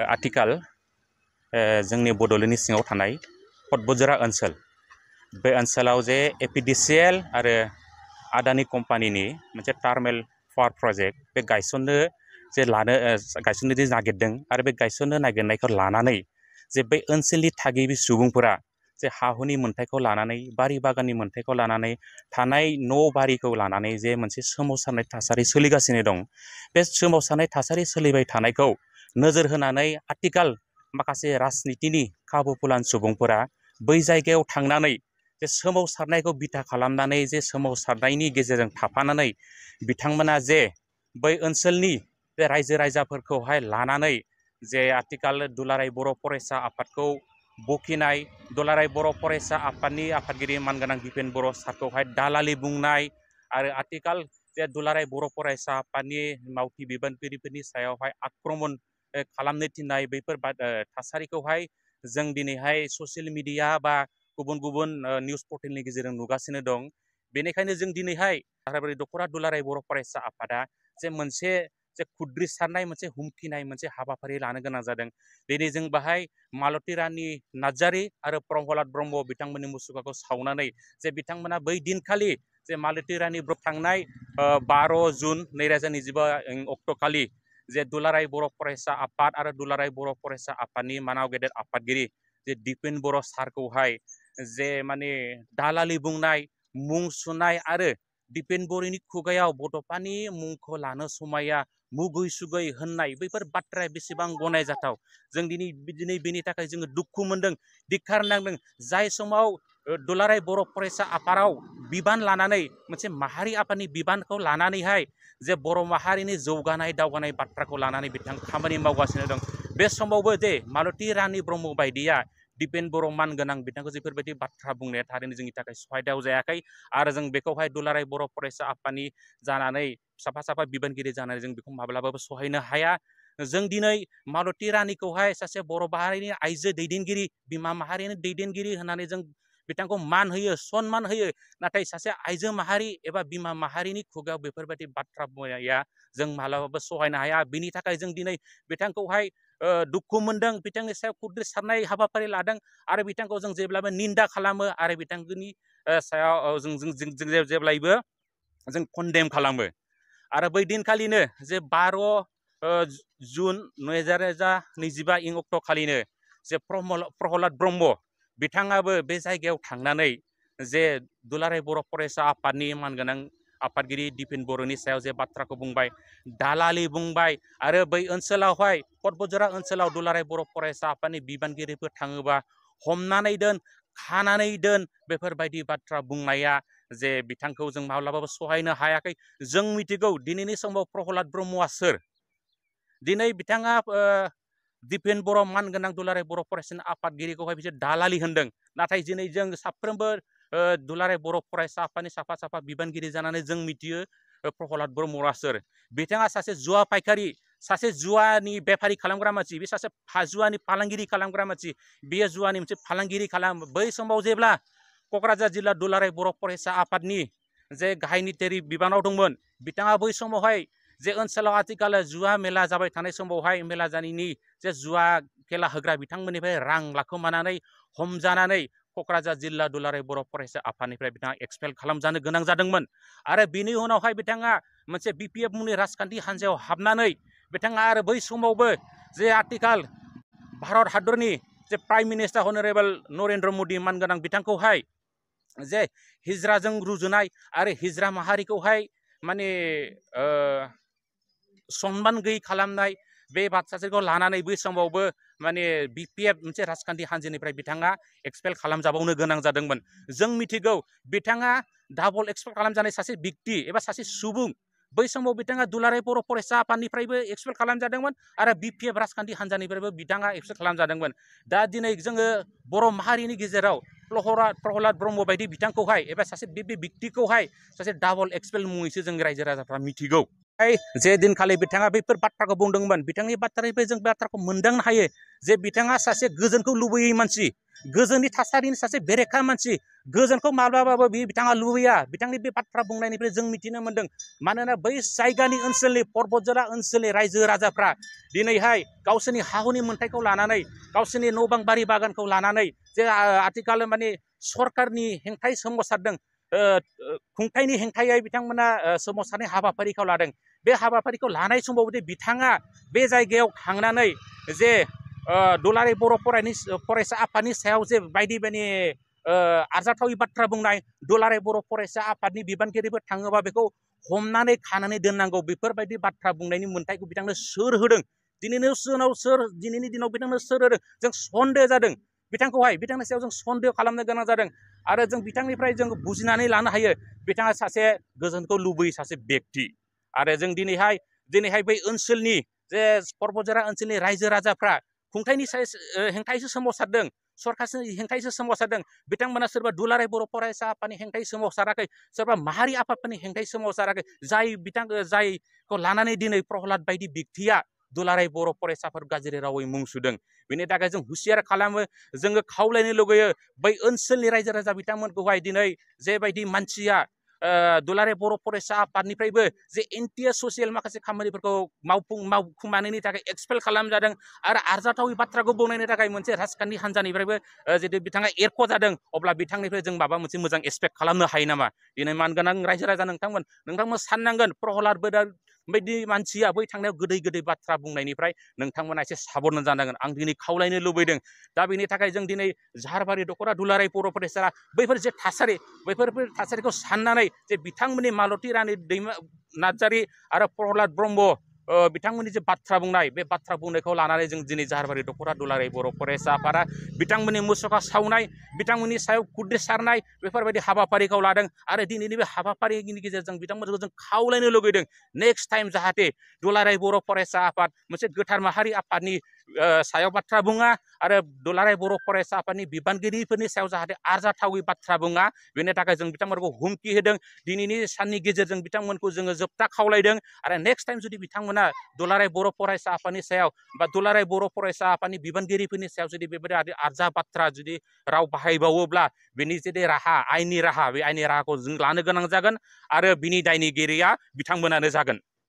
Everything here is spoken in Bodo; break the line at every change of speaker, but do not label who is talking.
आथिखाल जोंनि बड'लेण्डनि सिङाव थानाय कटबझारा ओनसोल बे ओनसोलाव जे एपिडिसिएल आरो आदानि कम्पानिनि मोनसे टार्मेल पावार प्रजेक्ट बे गायसननो नागिरदों आरो बे गायसननो नागिरनायखौ लानानै जे बै ओनसोलनि थागिबि सुबुंफोरा जे हा-हुनि मोन्थायखौ लानानै बारि बागाननि मोन्थायखौ लानानै थानाय न' बारिखौ लानानै जे मोनसे सोमावसारनाय थासारि सोलिगासिनो दं। बे सोमावसारनाय थासारि सोलिबाय थानायखौ नोजोर होनानै आथिखाल माखासे राजनितिनि खाबुफुलान सुबुंफोरा बै जायगायाव थांनानै जे सोमावसारनायखौ बिथा खालामनानै जे सोमावसारनायनि गेजेरजों थाफानानै बिथांमोना जे बै ओनसोलनि जे रायजो राजाफोरखौहाय लानानै जे आथिखाल दुलाराय बर' फरायसा आफादखौ बखिनाय, दुलाराय बर' फरायसा आफादनि आफादगिरि मानगोनां दिपेन बर' सारखौहाय दालालि बुंनाय आरो आथिखाल जे दुलाराय बर' फरायसा आफादनि मावथि बिबानगिरिफोरनि सायावहाय आक्रमन खालामनो थिननाय बैफोर थासारिखौहाय जों दिनैहाय ससियेल मिडिया बा गुबुन गुबुन निउस पर्टेलनि गेजेरजों नुगासिनो दं। बेनिखायनो जों दिनैहाय दख'रा दुलाराय बर' फरायसा आफादा जे मोनसे जे खुद्रिसारनाय मोनसे हुमखिनाय मोनसे हाबाफारि लानो गोनां जादों। दिनै जों बाहाय मालती रानी नार्जारी आरो प्रहलाद ब्रह्म बिथांमोननि मुसुखाखौ सावनानै जे बिथांमोना बै दिनखालि जे मालती रानी थांनाय 12 जुन 2025 अक्ट'खालि जे दुलाराय बर' फरायसा आफाद आरो दुलाराय बर' फरायसा आफादनि मानाव गेदेर आफादगिरि जे दिपेन बर' सारखौहाय जे माने दालालि बुंनाय, मुं सुनाय आरो दिपेन बर'नि खुगायाव बड'फानि मुंखौ लानो समाया मुगै सुगै होननाय बैफोर बाथ्राया बेसेबां गनायजाथाव। जों दिनै बेनि थाखाय जोङो दुखु मोनदों, धिक्कार नांदों। जाय समाव दुलाराय बर' फरायसा आफादाव बिबान लानानै मोनसे माहारि आफादनि बिबानखौ लानानैहाय जे बर' माहारिनि जौगानाय दावगानाय बाथ्राखौ लानानै बिथां खामानि मावगासिनो दं। बे समावबो जे मालती रानी ब्रह्म बायदिया दिपेन बर' मानगोनां बिथांखौ बेफोरबायदि बाथ्रा बुंनाया थारैनो जोंनि थाखाय सहायथाव जायाखै आरो जों बेखौहाय दुलाराय बर' फरायसा आफादनि जानानै साफा बिबानगिरि जानानै जों बेखौ माब्लाबाबो सहायनो हाया। जों दिनै मालती रानीखौहाय सासे बर' माहारिनि आइजो दैदेनगिरि, बिमा माहारिनि दैदेनगिरि होननानै जों बिथांखौ मान होयो, सनमान होयो। नाथाय सासे आइजो माहारि एबा बिमा माहारिनि खुगायाव बेफोरबायदि बाथ्रा बुंनाया जों माब्लाबाबो सहायनो हाया। बिनि थाखाय जों दिनै बिथांखौहाय दुखु मोनदों, बिथांनि सायाव खुद्रिसारनाय हाबाफारि लादों आरो बिथांखौ जों जेब्लाबो निन्दा खालामो आरो बिथांनि सायाव जों जेब्लायबो जों कन्डेम खालामो। आरो बै दिनखालिनो जे 12 जुन 2025 अक्ट'खालिनो जे प्रहलाद ब्रह्म बिथाङाबो बे जायगायाव थांनानै जे दुलाराय बर' फरायसा आफादनि मानगोनां आफादगिरि दिपेन बर'नि सायाव जे बाथ्राखौ बुंबाय, दालालि बुंबाय आरो बै ओनसोलावहाय कटबझारा ओनसोलाव दुलाराय बर' फरायसा आफादनि बिबानगिरिफोर थाङोबा हमनानै दोन, खानानै दोन बेफोरबायदि बाथ्रा बुंनाया जे बिथांखौ जों माब्लाबाबो सहायनो हायाखै। जों मिथिगौ दिनैनि समाव प्रहलाद ब्रह्मआ सोर। दिनै बिथाङा दिपेन बर' मानगोनां दुलाराय बर' फरायसा आफादगिरिखौहाय बिसोर दालालि होनदों। नाथाय दिनै जों साफ्रोमबो दुलाराय बर' फरायसा आफादनि साफा बिबानगिरि जानानै जों मिथियो प्रहलाद ब्रह्मआ सोर। बिथाङा सासे जुवा फायखारि, सासे जुवानि बेफारि खालामग्रा मानसि, बे सासे जुवानि फालांगिरि खालामग्रा मानसि। बेयो जुवानि मोनसे फालांगिरि खालामो। बै समाव जेब्ला क'क्राझार जिल्ला दुलाराय बर' फरायसा आफादनि जे गाहाय नेहाथारि बिबानाव दंमोन, बिथाङा बै समावहाय जे ओनसोलाव आथिखाल जुवा मेला जाबाय थानाय समावहाय मेला जानायनि जे जुवा खेला होग्रा बिथांमोननिफ्राय रां लाखोमानानै हमजानानै क'क्राझार जिल्ला दुलाराय बर' फरायसा आफादनिफ्राय बिथाङा एक्सपेल खालामजानो गोनां जादोंमोन। आरो बिनि उनावहाय बिथाङा मोनसे BPF मुंनि राजखान्थि हान्जायाव हाबनानै बिथाङा आरो बै समावबो जे आथिखाल भारत हादरनि जे प्राइम मिनिस्टार अनारेबल नरेन्द्र मदि मानगोनां बिथांखौहाय जे हिज्राजों रुजुनाय आरो हिज्रा माहारिखौहाय माने सनमान गैयै खालामनाय, बे बाथ्राखौ लानानै बै समावबो माने BPF मोनसे राजखान्थि हान्जानिफ्राय बिथाङा एक्सपेल खालामजाबावनो गोनां जादोंमोन। जों मिथिगौ बिथाङा डाबल एक्सपेल खालामजानाय सासे व्यक्ति एबा सासे सुबुं। बै समाव बिथाङा दुलाराय बर' फरायसा आफादनिफ्रायबो एक्सपेल खालामजादोंमोन आरो BPF राजखान्थि हान्जानिफ्रायबो बिथाङा एक्सपेल खालामजादोंमोन। दा दिनै जोङो बर' माहारिनि गेजेराव प्रहलाद ब्रह्म बायदि बिथांखौहाय एबा सासे बे व्यक्तिखौहाय सासे डाबल एक्सपेल मुङैसो जों रायजो राजाफ्रा मिथिगौ। जे दिनखालि बिथाङा बैफोर बाथ्राखौ बुंदोंमोन बिथांनि बाथ्रानिफ्राय जों बाथ्राखौ मोनदांनो हायो जे बिथाङा सासे गोजोनखौ लुबैयै मानसि, गोजोननि थासारिनि सासे बेरेखा मानसि, गोजोनखौ माब्लाबाबो बिथाङा लुबैया। बिथांनि बे बाथ्रा बुंनायनिफ्राय जों मिथिनो मोनदों। मानोना बै जायगानि ओनसोलनि पर्बतजरा ओनसोलनि रायजो राजाफ्रा दिनैहाय गावसोरनि हा-हुनि मोन्थायखौ लानानै गावसोरनि न' बां बारि बागानखौ लानानै जे आथिखाल माने सरकारनि हेंथायै सोमावसारदों, खुंथायनि हेंथायै बिथांमोना सोमावसारनाय हाबाफारिखौ लादों। बे हाबाफारिखौ लानाय समावदि बिथाङा बे जायगायाव थांनानै जे दुलाराय बर' फरायसा आफादनि सायाव जे बायदि बायदि आरजाथावि बाथ्रा बुंनाय, दुलाराय बर' फरायसा आफादनि बिबानगिरिफोर थाङोबा बेखौ हमनानै खानानै दोननांगौ, बेफोरबायदि बाथ्रा बुंनायनि मोन्थायखौ बिथांनो सोर होदों? दिनैनि दिनाव बिथांनो सोर होदों? जों सन्देह जादों बिथांखौहाय, बिथांनि सायाव जों सन्देह खालामनो गोनां जादों। आरो जों बिथांनिफ्राय जों बुजिनानै लानो हायो बिथाङा सासे गोजोनखौ लुबैयै सासे व्यक्ति। आरो जों दिनैहाय बै ओनसोलनि जे पर्बतजरा ओनसोलनि रायजो राजाफ्रा खुंथायनि हेंथायैसो सोमावसारदों, सरकारनि हेंथायैसो सोमावसारदों। बिथांमोना सोरबा दुलाराय बर' फरायसा आफादनि हेंथायै सोमावसाराखै, सोरबा माहारि आफादफोरनि हेंथायै सोमावसाराखै। जायखौ लानानै दिनै प्रहलाद बायदि व्यक्तिया दुलाराय बर' फरायसाफोर गाज्रि रावै मुं सुदों। बेनि थाखाय जों हुसियार खालामो, जोङो खावलायनो लुगैयो बै ओनसोलनि रायजो राजा बिथांमोनखौहाय दिनै जेबायदि मानसिया दुलाराय बर' फरायसा आफादनिफ्रायबो जे एन्टि ससियेल माखासे खामानिफोरखौ मावफुंनायनि थाखाय एक्सपेल खालामजादों आरो आरजाथावि बाथ्राखौ बुंनायनि थाखाय मोनसे राजखान्थि हान्जानिफ्रायबो जुदि बिथाङा एरख' जादों, अब्ला बिथांनिफ्राय जों माबा मोनसे मोजां एक्सपेक्ट खालामनो हायो नामा? दिनै मानगोनां रायजो राजा नोंथांमोन साननांगोन प्रहलाद बायदि मानसिया बै थांनायाव गोदै गोदै बाथ्रा बुंनायनिफ्राय नोंथांमोना एसे साबधान जानांगोन। आं दिनै खावलायनो लुबैदों। दा बेनि थाखाय जों दिनै जाहारबारि दख'रा दुलाराय बर' फरायसा बैफोर जे थासारि, बैफोर थासारिखौ साननानै जे बिथांमोननि मालती रानि नार्जारि आरो प्रहलाद ब्रह्म बिथांमोननि जे बाथ्रा बुंनाय, बे बाथ्रा बुंनायखौ लानानै जों दिनै जाहारबारि दख'रा दुलाराय बर' फरायसा आफादा बिथांमोननि मुसुखा सावनाय, बिथांमोननि सायाव खुद्रि सारनाय बेफोरबायदि हाबाफारिखौ लादों। आरो दिनैनि बे हाबाफारिनि गेजेरजों बिथांमोनखौ जों खावलायनो लुगैदों नेक्स्ट टाइम जाहाथे दुलाराय बर' फरायसा आफाद मोनसे गोथार माहारि आफादनि सायाव बाथ्रा बुङा आरो दुलाराय बर' फरायसा आफादनि बिबानगिरिफोरनि सायाव जाहाथे आरजाथावि बाथ्रा बुङा, बेनि थाखाय जों बिथांमोनखौ हुमखि होदों। दिनैनि साननि गेजेरजों बिथांमोनखौ जोङो जोबथा खावलायदों। आरो नेक्स्ट टाइम जुदि बिथांमोना दुलाराय बर' फरायसा आफादनि सायाव बा दुलाराय बर' फरायसा आफादनि बिबानगिरिफोरनि सायाव जुदि बेबायदि आरजा बाथ्रा जुदि राव बाहायबावोब्ला बेनि जुदि आयेननि राहा, बे आयेननि राहाखौ जों लानो गोनां जागोन आरो बिनि दायनिगिरिया बिथांमोनानो जागोन।